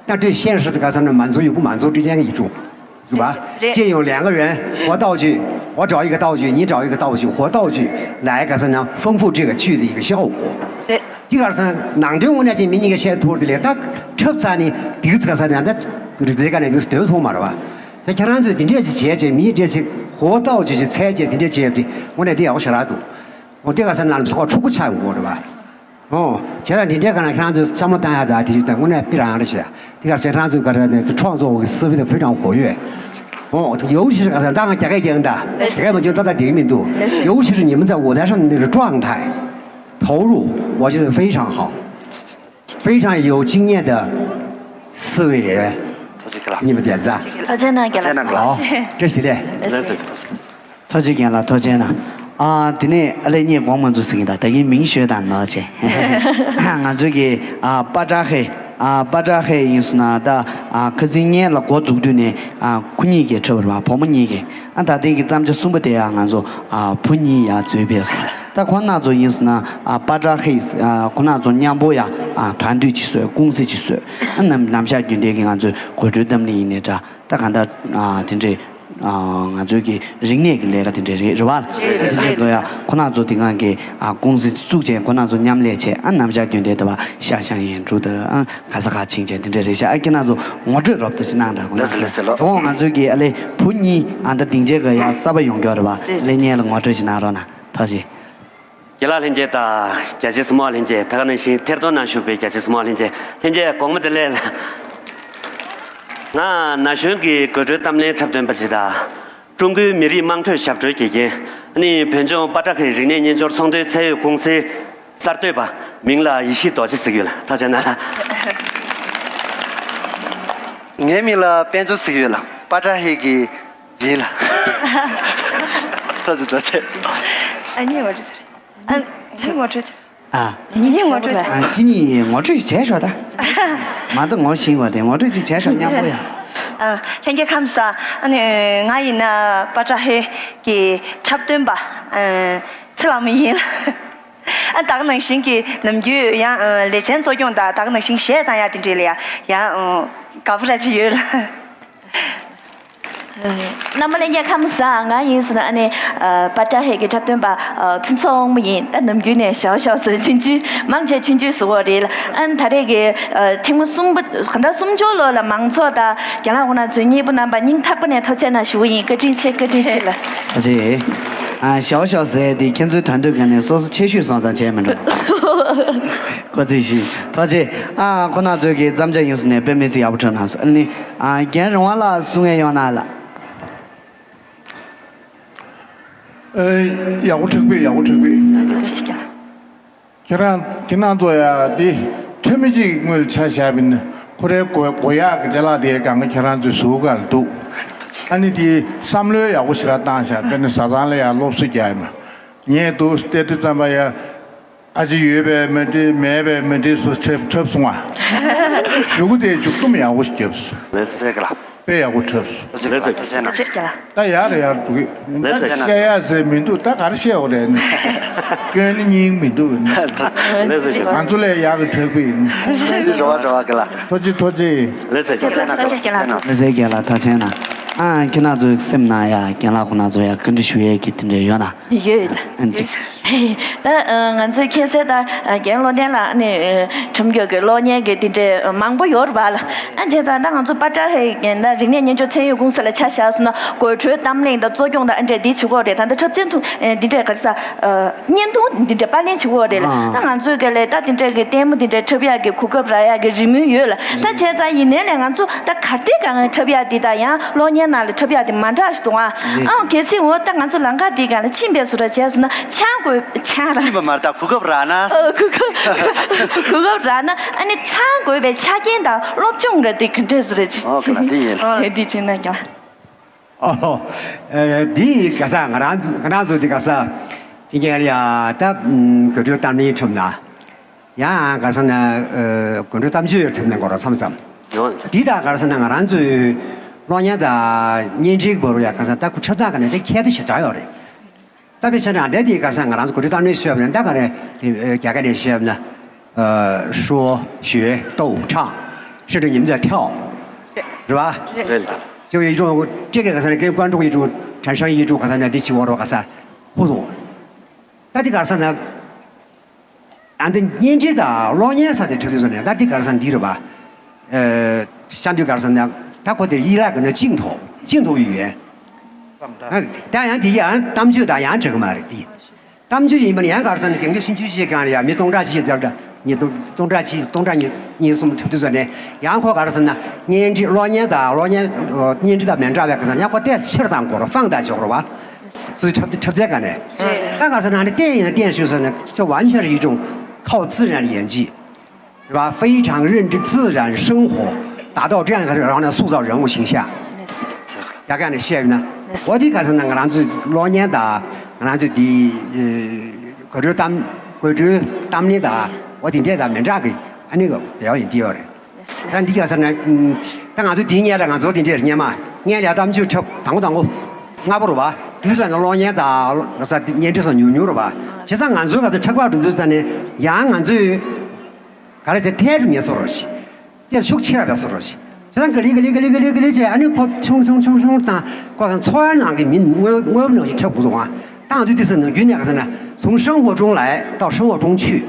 但对现实的 ག་ཟེར་ན་满族与不满族之间的一种，是吧？ 这有两个人，活道具，我找一个道具，你找一个道具，活道具来 ག་ཟེར་ན 丰富这个剧的一个效果。 དེ་ག་ཟེར་ན་ནང་དོན་དངོས་གནས་ཀྱི་མི་གཉིས་ཀྱི་བཤད་ཐུབ་དེ་ལས་ད་འཁྲབ་ཚར་ནས་དེ་ག་ཟེར་ན་ད་རིག་རྩལ་ག་ནས་དེ་འདོན་ཐུབ་མ་རེད་པ། ད་ཁྱེད་རང་ཚོས་དེ་འདྲས་ཅིག་བྱས་བྱས་མི་འདྲས་ཅིག 活道具 ཅིག་འཚལ་བྱས་དེ་འདྲས་བྱས་ཏེ་དངོས་གནས་དེ་ཡག་པོ་ཞེ་དྲག་འདུག་འོ་དེ་ག་ཟེར་ན་ལམ་སང་ཕྲུ་གུ་ཆགས་ཡོང་གི་རེད་པ། ཨོ། བྱས་ཙང་འདི་འདྲའི་སྒང་ལ་ཁྱེད་རང་ཚོས་བསམ་བློ་བཏང་ཡག་དང་དེ་ཞིག་དང་དངོས་གནས་དཔེ་རང་རེད་ཤག་དེ་ག་ཚོད་ཁྱེད་རང་ཚོའི་སྒང་ལ་ནས་ཚོ་创作的思维的非常活跃། ཨོ། 尤其是 ག་ཟེར་ད་ང་རྒྱ་སྐད་རྒྱག་གི་ད། རྒྱ་སྐད་མ་བྱུང་ད་ད་འགྲིག་གི་མི་འདུག 尤其是你们在舞台上的那个状态、投入，我觉得非常好，非常有经验的四位演员，你们点赞。 ཐུགས་རྗེ་གནང་རྒན་ལགས། 好，这系列。 ཐུགས་རྗེ་རྒན་ལགས། ཐུགས་རྗེ་གནང་། ཨ། དེ་ནས་ཨ་ལས་ངས་དགོངས་མ་ཚོམ་ཟེར་གྱི་ཡིན་ད། ད་གིན་མིང་ཤོད་དང་ནོར་བྱས། ང་ཚོའི་གི་ཨ་པ་ཏྲ་ཧེ། ཨ་པ་ཏྲ་ཧེ་ཡིན་སོང་ན་ད་ཨ་ཁ་སང་ངས་ལ་འགོ་འཛུགས་དུས་ནས་ཨ་ཁོ་གཉིས་ཀྱིས་འཁྲབ་པ་རེད་པ། བུ་མོ་གཉིས་ཀྱིས། ཨ་ད་ཐེངས་ཀྱི་བརྩམས་བྱ་གསུམ་པ་དེ་ཡང་ང་ཚོ་ཨ་བུ་གཉིས་ཡར་འཛུལ་ཕེབས་སོང་། ད་ཁོ་ན་ཚོ་ཡིན་སོང་ན་ཨ་པ་ཏྲ་ཧེ་ཨ་ཁོ་ན་ཚོ་མཉམ་པོ་ཡར་ཨ་དོན་འདུས་ཅིག་བཟོས། ཀུང་སི་ཅིག་བཟོས། ཨ་ནམ་ནམ་ཞག་རྒྱུན་ལྡན་གྱི་ང་ཚོའི་དགོད་བྲོའི་གཏམ་གླེང་ཡིན་ནའི་འདྲ། ད་གང་ལྟར་ཨ་དེ་འདྲའི་ ང་ཚོའི་གི་རིག་གནས་ཀྱི་ལས་ཀ་དེ་འདྲས་རེད། རེད་བ། དེ་འདྲས་ཀྱི་ཡ་ཁོ་ན་ཚོ་དེ་སྒང་གི་ཨ་ཀུང་སི་བཙུགས་བྱས་ཁོ་ན་ཚོ་མཉམ་ལས་བྱས། ཨ་ནམ་ཞག་རྒྱུན་དེ་ལྟ་བ་ཤ་ཤང་ཡན་འབྲུ་དང་ཨ་ག་ས་ག་ཕྱིན་བྱས་དེ་འདྲས་རེད་ཤག་ཨ་ཁྱེད་རང་ཚོ་ངོ་སྤྲོད་རོབ་ཙམ་ཞིག་གནང་དང་། ཁོ་ན་ལགས་སོ། ལགས་སོ། ལགས་སོ། དོ་ང་ཚོའི་གི་ཨ་ལེ་བུ་གཉིས་ཨ་ད་སྡིངས་ཆའི་གི་ཡ་གསར་པ་ཡོང་གི་ཡོད་རེད་བ། ཨ་ལེ་ངས་ལ་ངོ་སྤྲོད་ཞིག་གནང་རོགས་གནང་། ཐུགས་རྗེ་ཆེ། རྒན་ལགས་ལྷན་རྒྱས་དང་རྒྱ་ཆེ་གཟིགས་མོ་ལྷན་རྒྱས། ད་ག་ནང་བཞིན་ཐེར་གཏོང་ནང་ཞུགས་པའི་རྒྱ་ཆེ་གཟིགས་མོ་ལྷན་རྒྱས། ལྷན་རྒྱས་དགོང་མོ་བདེ་ལེགས་ལ། ང་ན་གཞོན་གྱི་དགོད་བྲོའི་གཏམ་གླེང་འཁྲབ་སྟོན་པ་ཅིག་དང་། ཀྲུང་གོའི་མི་རིགས་དམངས་ཁྲོད་ཞབས་བྲོའི་དགེ་རྒན། ཨ་ནི་བོད་ལྗོངས་པ་ཏྲ་ཧེ་རིག་གནས་སྨྱན་སྦྱོར་ཚོང་དོན་ཚད་ཡོད་ཀུང་སིའི་གསར་གཏོད་པ། མིང་ལ་ཡེ་ཤེས་རྡོ་རྗེ་ཟེར་གྱི་ཡོད་ལ། ཐུགས་རྗེ་གནང་། ངའི་མིང་ལ་དཔལ་འབྱོར་ཟེར་གྱི་ཡོད་ལ། པ་ཏྲ་ཧེ་གི་ཡིན་ལ། ཐུགས་རྗེ་ཆེ། ཐུགས་རྗེ་ཆེ། ཨ་ནི་འོ་རེད། ཨ་ནི་ངོ་སྤྲོད་བྱ། ཨ། ཉིན་ངོ་སྤྲོད་བྱ། ཨ་ཁྱེད་གཉིས་ངོ་སྤྲོད་བྱས་ཤོག་ད། མ་གཏོགས་ངོ་ཤེས་པ་དེ་ངོ་སྤྲོད་ཅིག་བྱས་ཤོག་མཉམ་པོ་ཡ། ཨ་ལྷན་རྒྱས་ཁམས་བཟང་། ཨ་ནི་ང་ཡིན་ན་པ་ཏྲ་ཧེ་གི་འཁྲབ་སྟོན་པ་ཨ་ཚེ་ལྷ་མོ་ཡིན་ལ། ཨ་ད་ག་ནང་བཞིན་གྱི་ནམ་རྒྱུན་ཡང་ཨ་ལེ་ཚན་གཙོ་སྐྱོང་དང་ད་ག་ནང་བཞིན་གཞས་བཏང་ཡ་དེ་འདྲས་ལ་ཡ་ཡང་ཨ་དགའ་པོ་ར་ཅིག་ཡོད་ལ། རྣམ་པ་ལྷན་རྒྱས་ཁམས་བཟང་། ང་ཡིན་སོང་ན་ཨ་ནི་ཨ་པ་ཏྲ་ཧེ་གི་འཁྲབ་སྟོན་པ་ཨ་ཕུན་ཚོགས་དབང་མོ་ཡིན། ད་ནམ་རྒྱུན་ནས་ཞའོ་ཞའོ་ཟེར་ཆུང་ཆུང་མང་ཆེ་ཆུང་ཆུང་ཟེར་བ་རེད་ལ། ཨ་ནི་ད་རེས་ཀྱི་ཨ་ཐེངས་མ་གསུམ་པ་ག་ད་གསུམ་བཅུ་ལོ་ལ་མང་ཚོགས་དང་རྒན་ལགས་ཁོང་རྣམ་ཚོ་གཉིས་པོ་རྣམ་པ་སྙིང་ཐག་པ་ནས་ཐུགས་རྗེ་གནང་ཞུ་གི་ཡིན། བཀའ་དྲིན་ཆེ། བཀའ་དྲིན་ཆེ་ལ། ཨ་ཅེ། ཨ་ཞའོ་ཞའོ་ཟེར་དེ་ཁྱེད་ཚོའི་དོན་དུ་ག་ནས་སོ་སོ་ཆེ་ཤོས་སོང་ཙང་བྱས་མི་འགྲོ། ཁོ་ཚོས་ཤིག་ཐུགས་རྗེ་ཆེ། ཨ་ཁོ་རྣམ་ཚོའི་གི་བརྩམས་བྱ་ཡོངས་སུ་ནས་དཔེ་མི་སྲིད་ཡག་པོ་འཁྲབ་གནང་སོང་། ཨ་ནི་ཨ་རྒན་རིང་དབང་ལགས་གསུང་ཡས་ཡོད་ན་ལགས། ཨེ་ཡག་པོ་འཁྲབ་པས། ཡག་པོ་འཁྲབ་པས། ཁྱེད་རང་ཁྱེད་རང་ཚོ་ཡ་དེ་འཁྲབ་མི་གཅིག་སྔོན་ལ་ཆ་བཞག་པ་ཡིན་ན་ཁོ་རའི་མགོ་མགོ་ཡག་གི་ཅ་ལག་དེ་སྒང་ག་ཁྱེད་རང་ཚོའི་ཟུར་སྒང་ལ་འདུག་ཨ་ནི་དེ་བསམ་བློའི་ཡག་པོ་ཞེ་དྲག་བཏང་བཞག་དཔེར་ན་བཟའ་ཚང་ལ་ཡ་སློབ་གསོ་རྒྱག་ཡ་མ། ངས་འདུག་བལྟས་དུས་ཙམ་པ་ཡ། ཨ་ཅེ་ཡོད་པས་མི་འགྲིག་མེད་པས་མི་འགྲིག་སུ་འཁྲབ་འཁྲབ་སོང་ཨ། གཞུག་གུ་དེ་མཇུག་སྡོམ་ཡག་པོ་ཞིག་བརྒྱབ་སོང་། ལགས་སོ། ཟེར་གི་ལ། དཔེ་ཡག་པོ་འཁྲབ་སོང་། ལགས་སོ། ལགས་སོ། ད་ཡག་རེད་ཡག་འགྲོ་གི། ལགས་སོ། བཤད་ཡག་ཟེར་མི་འདུག་ད་ག་རེ་བཤད་འོ་རེད་ནི། སྐྱོན་ནི་སྙིང་མི་འདུག་ནི། ལགས་སོ། ང་ཚོ་ལས་ཡག་གི་འཁྲབ་གི་ཡིན། རེ་བ་རེ་བ་གི་ལ། ཐུགས་རྗེ་ཆེ། ཐུགས་རྗེ་ཆེ། ལགས་སོ། ལགས་སོ། རྒན་ལགས་ཐུགས་རྗེ་ཆེ་གནང་། ཨ་ཁྱེད་རང་ཚོའི་སེམས་ནང་ཡ་རྒན་ལགས་ཁོང་རྣམ་ཚོ་ཡ་བཀའ་འདྲི་ཞུ་ཡས་ཀྱི་དེ་འདྲ་ཡོད་ན། ཡོད། ཨ་ནི་ད་ང་ཚོས་མཁྱེན་གསལ་ལྟར་རྒན་བློ་ལྡན་ལགས་ནི་ཁྲིམས་སྐྱོང་གི་གློག་བརྙན་གྱི་དེ་འདྲའི་མང་པོ་ཡོད་རེད་པ་ལ། ཨ་བྱས་ཙང་ད་ང་ཚོ་པ་ཏྲ་ཧེ་ད་རིག་གནས་སྨྱན་སྦྱོར་ཚད་ཡོད་ཀུང་སི་ལ་ཆ་བཞག་སོང་ན་དགོད་བྲོའི་གཏམ་གླེང་དང་གཙོ་སྐྱོང་དང་ཨ་འདྲས་འདི་བྱེད་ཀྱི་ཡོད་རེད། ད་ལྟ་འཁྲབ་ཚན་ཐུང་འདི་འདྲས་ག་རེ་ཟ། བརྙན་ཐུང་འདི་འདྲ་པར་ལེན་བྱེད་ཀྱི་ཡོད་རེད་ལ། ཨ། ད་ང་ཚོའི་སྒང་ལ་ད་དེ་འདྲ་གི་ལྟད་མོ་འདི་འདྲ་འཁྲབ་ཡག་གི་གོ་སྐབས་རག་ཡག་གི་རེ་སྨོན་ཡོད་ལ། ད་བྱས་ཙང་ཡིན་ནའི་ལས་ང་ཚོ་ད་གར་སྟེགས་སྒང་འཁྲབ་ཡག་འདི་དང་ཡང་གློག་བརྙན་ནང་ལ་འཁྲབ་ཡག་འདི་མ་འདྲ་ཞིག་འདུག་ཨ། རེད། ཨ་གལ་སྲིད་འོ་ད་ང་ཚོ་ལམ་ཁ་འདི་སྒང་ལ་ཕྱིན་པའི་བཟོ་འདྲ་བྱས་སོང་ན་ཆང་དགོས་ཆང་ར། ཕྱིན་པ་མ་རེད་ད་གོ་སྐབས་རག་ན། ཨ་གོ་སྐབས་གོ་སྐབས་རག་ན་ཨ་ནི་ཆང་དགོས་པའི་ཆ་རྐྱེན་དང་སློབ་སྦྱོང་ར་འདི་ག་འདྲས་རེད་ཅིག་ཨོ་ག་ལ་དེ་ཡིན། ཨ་འདི་བྱས་ན་ཀྱང་། ཨོ། ཨེ་འདི་ག་ས་ང་རང་ང་རང་ཚོ་འདི་ག་ས་དེ་ག་ཡ་ད་དགོད་བྲོའི་གཏམ་གླེང་འཁྲབ་ན་ཡང་ག་ས་ན་དགོད་བྲོའི་གཏམ་བརྗོད་འཁྲབ་ན་འགོར་མཚམས་མཚམས་འདི་དང་ག་ས་ན་ང་རང་ཚོའི་གློག་བརྙན་དང་བརྙན་འཕྲིན་གྱི་བར་དུ་ཡང་ག་ས་ད་ཁོ་འཁྲབ་སྟངས་ག་ནས་དེ་ཁྱད་དུ་ཞེ་དྲག་ཡོད་རེད། ད་དཔེ་བྱས་ན་འདི་དེ་ག་ས་ང་རང་ཚོ་གོ་སྒྲིག་གཏམ་གླེང་ཞུས་པ་ན་ད་ག་རེ་རྒྱ་སྐད་ནས་བཤད་ན་说学逗唱，甚至你们在跳，是吧？对的。就有一种这个可能跟观众一种产生一种可能的激情，我说可能互动。那这个是呢，俺的年纪的老年啥的程度上呢，那这个是你是吧？呃，相对来说呢，他或者依赖可能镜头，镜头语言。 ཨ། ད་ཡང་དེ་ཡང་གཏམ་བརྗོད་དང་ཡང་འགྲིག་གི་མ་རེད་དེ། གཏམ་བརྗོད་ཡིན་པ་ནི་ཡང་ག་རེ་ཟེར་ན་དེང་དུས་སུན་ཆུ་ཞིག་གང་ལ་ཡང་མི་སྟོང་ཕྲག་གཅིག་ཙམ་འདྲ་ཉིས་སྟོང་སྟོང་ཕྲག་གཅིག་སྟོང་ཕྲག་གཉིས་གཉིས་གསུམ་ཐུབ་དུས་ཙམ་ནས་ཡང་ཁོ་ག་རེ་ཟེར་ན་བརྙན་འཕྲིན་གློག་བརྙན་དང་གློག་བརྙན་བརྙན་འཕྲིན་དང་མི་འདྲ་བའི་ག་ས་ཡང་ཁོ་ཏོག་ཙམ་ཕྱིར་བཏང་དགོས་རེད། 放大བྱེད་དགོས་རེད་བ། སུའི་འཁྲབ་འཁྲབ་ཚན་ག་ནས་ད་ག་རེ་ཟེར་ན་ནི་བསྟན་ཡིན་ན་བསྟན་ཞུ་ཟེར་ན་这完全是一种靠自然的演技。 是吧？非常认真自然生活，达到这样一个然后呢塑造人物形象。ཡག་ག་ནས་བཤད་ཡོད་ན། འོ་དེ་ག་ཚོད་ན་ང་རང་ཚོའི་གློག་བརྙན་དང་ང་རང་ཚོའི་དེ་དགོད་བྲོའི་གཏམ་དགོད་བྲོའི་གཏམ་གླེང་དང་འོ་དེ་འདྲས་དང་མི་འདྲ་གི་ཨ་ནི་གི་བེའུ་ཡིན་དེ་ཡོད་རེད། ད་འདི་ག་ཟེར་ན་ད་ང་ཚོ་དེའི་སྔོན་ལ་ང་ཚོ་དེ་འདྲས་སྔོན་མ་སྔོན་ལ་གཏམ་བརྗོད་འཁྲབ་དང་པོ་དང་པོ་སྔ་པོ་རེད་བ། དུས་ཙམ་ན་གློག་བརྙན་དང་ག་ས་བརྙན་འཕྲིན་སོགས་ཉུང་ཉུང་རེད་བ། བྱས་ཙང་ང་ཚོའི་ག་ཚོད་འཁྲབ་པ་འགྲོ་དུས་ཙམ་ནས་ཡང་ང་ཚོའི། ག་རེ་ཟེར་ཐལ་རུ་ཉེ་སོ་རོ་ཞིག་དེ་ཤུགས་ཆེ་ར་བས་སོ་རོ་ཞིག་བྱས་ཙང་ག་ལེ་ག་ལེ་ག་ལེ་ག་ལེ་ག་ལེ་བྱས། ཨ་ནི་ཁོ་ཆུང་ཆུང་ཆུང་ཆུང་དང་ཁོ་ཚོ་འཚོ་བ་ནང་གི་མི་དངོས་དངོས་པོ་ནང་བཞིན་འཁྲབ་དགོས་འདུག་ཨ། ད་ང་ཚོས་དེ་ཟེར་ན་རྒྱུན་ནས་ག་ཟེར་ན། 从生活中来到生活中去。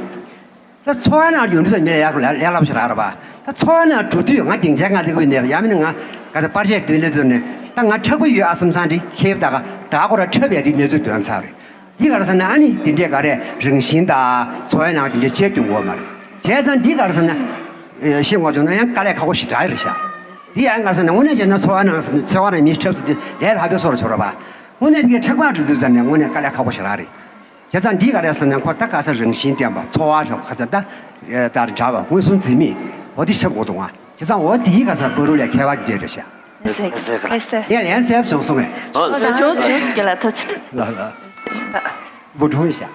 ད་འཚོ་བ་ནང་ཡོང་དུས་ཙམ་མི་ལ་ཡག་ལ་ལས་སླ་པོ་ཞིག་རག་རེད་པ། ད་འཚོ་བ་ནང་འགྲོ་དུས་ང་སྡིངས་ཆའི་སྒང་སླེབས་ཀྱི་ཡོད་ནའི་རེད། ཡང་མིན་ན་ང་ག་ཚོད་པར་ཆས་མདུན་ལ་འཛུལ་ནས་ད་ང་འཁྲབ་ཀྱི་ཡོད་ཨ་བསམ་བསམ་དེ་ཁེབས་ད་ག་ད་ཁོ་རང་འཁྲབ་པའི་དེ་གནས་ཚུལ་འདོན་ཚར་རེད། འདི་ག་རེ་ཟེར་ན་ཨ་ནི་འདི་འདྲའི་ག་རེ་རང་བཞིན་དང་འཚོ་བའི་ནང་འདི་འདྲའི་བྱེད་སྡོད་དགོས་མ་རེད། བྱས་ཙང་འདི་ག་རེ་ཟེར་ན། ཤེས་དགོས་བྱུང་ན་ཡང་དཀའ་ལས་ཁག་པོ་ཞིག་རག་གི་རེད་ཤག་འདི་ཡང་ག་རེ་ཟེར་ན་དངོས་གནས་བྱས་ན་འཚོ་བ་ནང་ཟེར་ན་འཚོ་བ་ནང་མི་འཁྲབ་ཟེར་དུས་ལས་སླ་པོའི་བཟོ་འདྲ་བྱུང་རེད་པ། དངོས་གནས་འདི་གའི་འཁྲབ་ཁང་འགྲོ་དུས་ཙམ་ནས་དངོས་གནས་དཀའ་ལས་ཁག་པོ་ཞིག་རག་རེད། བྱས་ཙང་འདི་ག་རེ་ཟེར་ན་ཁོ་ད་ག་ས་རང་བཞིན་ལྡན་པ་འཚོ་བ་རབ་ཁ་ཚ་ད་ལྟར་འདྲ་བ་མངོན་སུམ་འཛིན་མེད་འོ་དེ་ཤ་དགོས་འདུག་ཨ། བྱས་ཙང་འོ་དེའི་ག་ས་བར་དུ་ལས་ཁྱད་པར་འདི་རེད་ཤག་ལགས་སོ། ངས་ལན་གསལ་བྱུང་སོང་ངས། བྱུང་སོང་རྒན་ལགས་ཐུགས་རྗེ་ཆེ། ལགས་ལགས། འབུ་ཕྲུག་ཤག་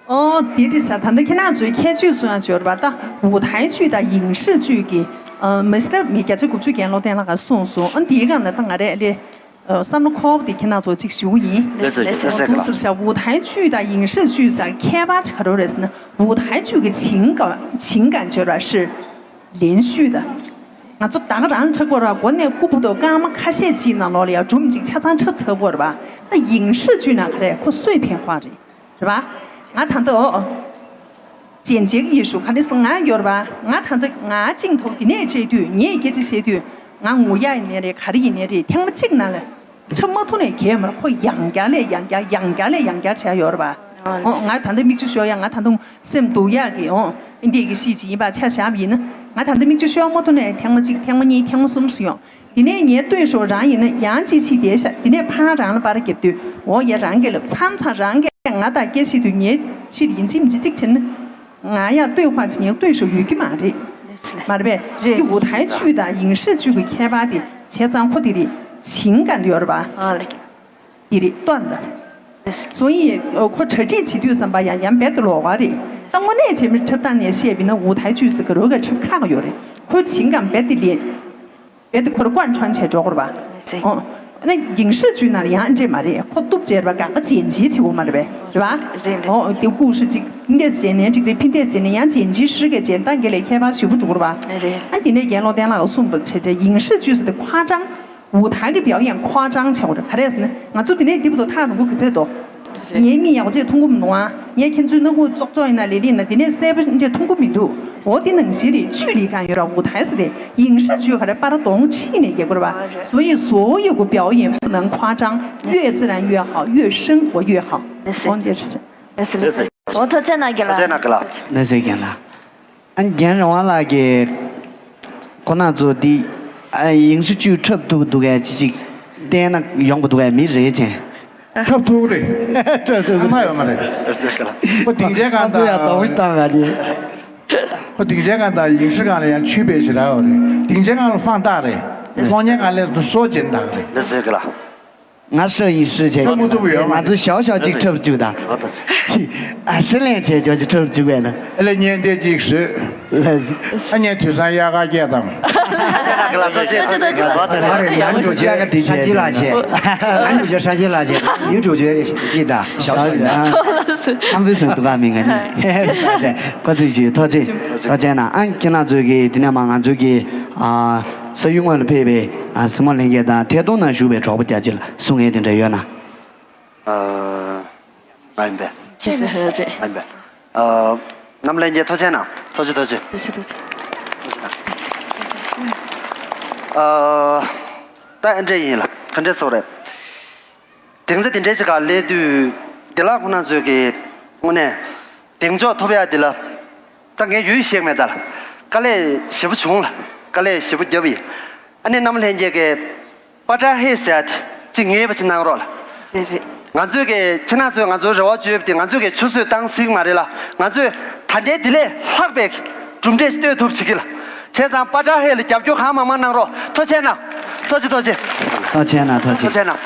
ཨོ་དེ་འདྲ་ས་ད་ལྟ་ཁྱེད་རང་ཚོའི་ཁྱད་ཆོས་སུ་ཡང་འབྱོར་བ་ད་舞台剧དང་影视剧གི་ཨ་མི་སི་ལ་མི་བརྒྱ་ཆ་དགུ་བཅུ་རྒན་ལོ་བསྟན་ལགས་ཀྱིས་གསུངས་སོང་། ཨ་འདིའི་སྒང་ལ་ད་ང་རས་ལས། བསམ་བློ་འཁོར་བ་དེ་ཁྱེད་རང་ཚོ་གཅིག་ཞུ་གི་ཡིན། ལགས་སོ་ལགས་སོ། ཐུགས་ཟེར་ཤག舞台剧དང་影视剧ཟེར་ཁྱད་པར་ཅིག་ག་རེ་རེད་ཟེར་ན། 舞台剧གི་情感情感就是是连续的。ང་ཚོ་ད་ག་རང་འཁྲབ་དགོས་ར་མགོ་ནས་རྐུབ་བར་དུ་སྐར་མ་ཁ་ཤས་ཅིག་ནང་ལོགས་ལ་ཡང་སྒྲུང་གཅིག་ཆ་ཚང་འཁྲབ་ཚར་དགོས་ར་བ། ད་影视剧ན་ག་རེ་ཁོ་碎片化རེད། རེད་པ། ང་ད་ལྟ་འོ། རྗེན་རྗེ་གི་ཡེ་ཤུ་ག་རེ་སོང་ང་ཡོད་རེད་པ། ང་ད་ལྟ་ང་ཅིང་ཐོག་འདི་ནས་བྲིས་དུས་ངས་སྐད་ཆ་བཤད་དུས་ང་ངུ་ཡག་ཡིན་ནའི་རེད་ག་རེ་ཡིན་ནའི་རེད་ཐེངས་མ་གཅིག་ནང་ལ་འཁྲབ་མ་ཐུབ་ནས་གས་མ་རེད། ཁོ་ཡང་བསྐྱར་ལས་ཡང་བསྐྱར་ཡང་བསྐྱར་ལས་ཡང་བསྐྱར་བྱས་ཡོད་རེད་པ། ཨོ་ང་ད་ལྟ་མིག་ཆུ་ཤོར་ཡག་ང་ད་དུང་སེམས་སྡུག་ཡག་གི་ཨོ་འདི་གི་གཤིས་ཅིག་ཡིན་པ་ཆ་བཞག་པ་ཡིན་ན་ང་ད་ལྟ་མིག་ཆུ་ཤོར་མ་ཐུབ་ནས་ཐེངས་མ་གཅིག་ཐེངས་མ་གཉིས་ཐེངས་མ་གསུམ་སུ་ཡོང་། དེ་ནས་ངའི་ལྟོས་ཤོག་རང་ཡིན་ན་ཡང་ཅིག་ཕྱིས་བསྡད་ཤག་དེ་ནས་ཕར་རང་ལ་པར་བརྒྱབ་དུས་འོ་ཡ་རང་གིས་ལབ་མཚམས་མཚམས་རང་གིས་ང་དང་སྐད་བཤད་དུས་ངའི་ཕྱིར་ཡིན་གཅིག་མིན་གཅིག་བྱས་ན་ང་ཡང་ལྟོས་ཁ་ཅིག་ངའི་ལྟོས་ཤོག་ཡོད་ཀྱི་མ་རེད། མ་རེད་པས། འདི་舞台剧དང་影视剧གི་ཁྱད་པར་དེ་བྱས་ཙང་ཁོ་དེ་རེད་情感ཡོད་རེད་པ། དེ་རེད་ལྟོས་ད།所以ཁོ་གྲ་སྒྲིག་བྱེད་དུས་ཙམ་པ་ཡང་ཡང་རྦད་དེ་ལོག་པ་རེད། ད་དངོས་གནས་བྱས་མི་འཁྲབ་སྟངས་ནས་བཤད་པ་ཡིན་ན་舞台剧ཟེར་ག་རོ་ག་འཁྲབ་ཁག་ཡོད་རེད། ཁོ་情感རྦད་དེ་ལེན། རྦད་དེ་ཁོར་贯穿བྱས་འགྲོ་དགོས་རེད་པ། ཨོ། ཨ་ནི་影视剧ནང་ལ་ཡང་འདྲེས་མ་རེད། ཁོ་གཏུབ་བྱས་རེད་པ། གང་ག་རྗེན་རྗེན་བྱེད་དགོས་མ་རེད་པས། རེད་པ། རེད་རེད། ཨོ་དེ་ཀུ་ཤུ་གཅིག་འདེས་བྱས་ནས་འགྲིག་རེད། ཕི་འདེས་བྱས་ནས་ཡང་རྗེན་རྗེན་ཧྲི་གས་རྗེན་ཏང་གས་ལས་ཁྱད་པར་ཞེ་པོ་འགྲོ་གི་རེད་པ། རེད་རེད། ཨ་དེ་ནས་རྒན་ལོ་བསྟན་ལགས་གསུངས་པ་བྱས་བྱས་影视剧ཟེར་དེ་夸张། 舞台ཀྱི་表演夸张བྱས་པ་རེད། ག་རེ་ཟེར་ན་ང་ཚོ་དེ་ནས་འདི་བར་དུ་ཐག་རིང་པོ་ག་ཚད་འདུག་ངའི་མིག་ཡག་པོ་བྱས་མཐོང་གི་མི་འདུག་ཨ། ངས་ཁྱེད་ཚོའི་སྣ་ཁུག་ཙོག་ཙོག་ཡིན་ན་ལས་ལས་ཡིན་ན་དེ་ནས་གསལ་པོ་འདྲས་མཐོང་གི་མི་འདུག་འོ་དེ་ནང་བཞིན་རེད། 距离感ཡོད་ར། 舞台ཟེར་དེ་影视剧ག་རེ་པར་གདོང་ཁྲིད་ནས་རྒྱག་དགོས་རེད་པ། 所以所有个表演不能夸张，越自然越好，越生活越好。 ལགས་སོ། འོ་འདི་རེད། ལགས་སོ། འོ་ཐུགས་རྗེ་གནང་རྒན་ལགས། ཐུགས་རྗེ་གནང་རྒན་ལགས། ལགས་སོ་རྒན་ལགས། ཨ་རྒན་རང་དབང་ལགས་ཀྱིས་ཁོ་ན་ཚོ་འདི་ཨ་影视剧འཁྲབ་ཐུབ་འདུག་གས་ཅི་ཅིག་བལྟས་ན་ཡོང་གི་འདུག་གས། མི་རེ་ཆེན། འཁྲབ་ཐུབ་རེད། འཁྲབ་ཐུབ་ཨ་མ་ཡོད་མ་རེད། ཁོ་སྡིངས་ཆའི་སྒང་ང་ཚོ་ཡང་དོགས་པ་ཞིག་བཏང་ག་ཅི། ཁོ་སྡིངས་ཆའི་སྒང་དང་影视སྒང་ལ་ཡང་ཆུད་པའི་ཞེ་དྲག་ཡོད་རེད། སྡིངས་ཆའི་སྒང་ལ་放大རེད། 方言སྒང་ལ་སོ་སོ་སྦྱོང་བརྡར་རེད། ལགས་སོ་རྒན་ལགས། ང་ཧྲ་ཡིན་ཧྲི་བྱས། ཁྱོད་མུ་ཐུབ་ཡོད་མ་ང་ཚོ་ཞའོ་ཞའོ་གཅིག་འཁྲབ་བཅུག་དང་། ཨོ་ད་ཚེ། ཅི། ཨ་ཧྲི་ལན་བྱས་ཇོ་ཅི་འཁྲབ་བཅུག་བས་ན། ཨ་ལས་ངས་འདི་གཅིག་བཟོས། ལགས། ཨ་ངས་དུས་སང་དབྱར་ཁ་སྐྱེལ་དང་། ཐུགས་རྗེ་གནང་གི་ལགས། ཐུགས་རྗེ་ཆེ། ཐུགས་རྗེ་ཆེ། ང་ཉུ་ཇོ་ཧྲ་ཅི་ལགས་བྱས། ང་ཉུ་ཇོ་ཧྲ་ཅི་ལགས་བྱས། ཡུ་ཊུབ་ཇོ་ཡི་དང་ཞའོ་ཞའོ་ཡི་དང་། ཨམ་བུ་སང་དུ་ག་མི་ང་ནི། ཁོ་ཚོས་ཅི་ཐུགས་རྗེ་ཐུགས་རྗེ་གནང་། ཨ་ཁྱེད་རང་ཚོས་ཀྱི་འདི་ནས་མ་ང་ཚོས་ཀྱི་ཨ། ས་ཡུལ་དངོས་ལ་ཕེབས་པའི་ཨ་སྲིང་མོ་ལྷན་རྒྱས་དང་ཐད་གཏོང་ནང་བཞུགས་པའི་གྲོགས་པོ་རྒྱ་ཆེ་ལ་གསུང་མཁན་དེ་འདྲ་ཡོད་ན། ཨ། ང་ཡིན་པས། ཁྱེད་ཟེར་ཧ་ཅེ། ང་ཡིན་པས། ཨ། རྣམ་ལྷན་རྒྱས་ཐུགས་རྗེ་གནང་། ཐུགས་རྗེ་ཐུགས་རྗེ། ཐུགས་རྗེ་ཐུགས་རྗེ། ཐུགས་རྗེ་གནང་། ཨ། ད་ཨེ་འདྲས་ཡིན་ལ་ག་འདྲས་སོགས་རེད། སྡིངས་ཆ་དེ་འདྲའི་ཅིག་ག་སླེབས་དུས་འདི་ལ་ཁོ་ན་ཚོས་ཀྱི་དངོས་གནས་གདེང་འཇོག་ཐོབ་ཡ་འདི་ལ་ད་ངས་ཡུལ་ཤེས་མེད་ད་ལ་དཀའ་ལས་ཞེ་པོ་བྱུང་ལ་དཀའ་ལས་ཞེ་པོ་བརྒྱབ་ཡིན། ཨ་ནི་རྣམ་ལྷན་རྒྱས་ཀྱི་པ་ཏྲ་ཧེ་ཟེར་ཡ་དེ་ཅིག་ངེས་པ་ཅིག་གནང་རོགས་ལ། རེད་རེད། ང་ཚོས་ཀྱི་ཁྱེད་རང་ཚོས་ང་ཚོའི་རེ་བ་བཅོལ་བ་དེ་ང་ཚོས་ཀྱི་ཆུད་ཟོས་བཏང་སྲིད་མ་རེད་ལ། ང་ཚོས་ད་ལྟའི་དེ་ལས་ལྷག་པའི་གྲུབ་འབྲས་ཤིག་གཏོད་ཐུབ་བྱེད་ཀྱི་ལ། བྱས་ཙང་པ་ཏྲ་ཧེ་ལ་རྒྱབ་སྐྱོར་གང་མང་མང་གནང་རོགས། ཐུགས་རྗེ་གནང་། ཐུགས་རྗེ་ཐུགས་རྗེ། ཐུགས་རྗེ་གནང་། ཐུགས་རྗེ་གནང་།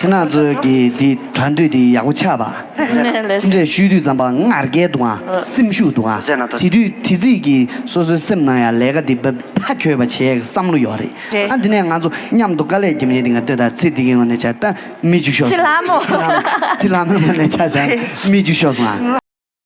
ཁྱེད་རང་ཚོའི་གི་འདི་དྲ་འདུས་འདི་ཡག་པོ་ཆགས་པ། ལགས། འདི་འདྲས་ཞུས་དུས་ཙམ་པ་ངར་སྐད་འདུག་ཨ། སེམས་ཤུགས་འདུག་ཨ། ཐུགས་རྗེ་གནང་། ཐུགས་རྗེ། དེ་དུས་དེ་རྩིས་ཀྱི་སོ་སོའི་སེམས་ནང་ཡང་ལས་ཀ་འདི་འབབ་མཐའ་འཁྱོལ་བ་བྱེད་བསམ་བློ་ཡོད་རེད། རེད། ཨ་འདི་ནས་ང་ཚོ་མཉམ་དུ་དཀའ་ལས་རྒྱབ་མཁན་འདི་ང་ལྟོས་དང་ཚེ་འདི་གའི་ངོས་ནས་བྱས་ད་མི་འཇུ་ཤོག་སོང་། ཚེ་ལྷ་མོ། ཚེ་ལྷ་མོ་ནས་ཆ་བཞག་མི་འཇུ་ཤོག་སོང་ཨ།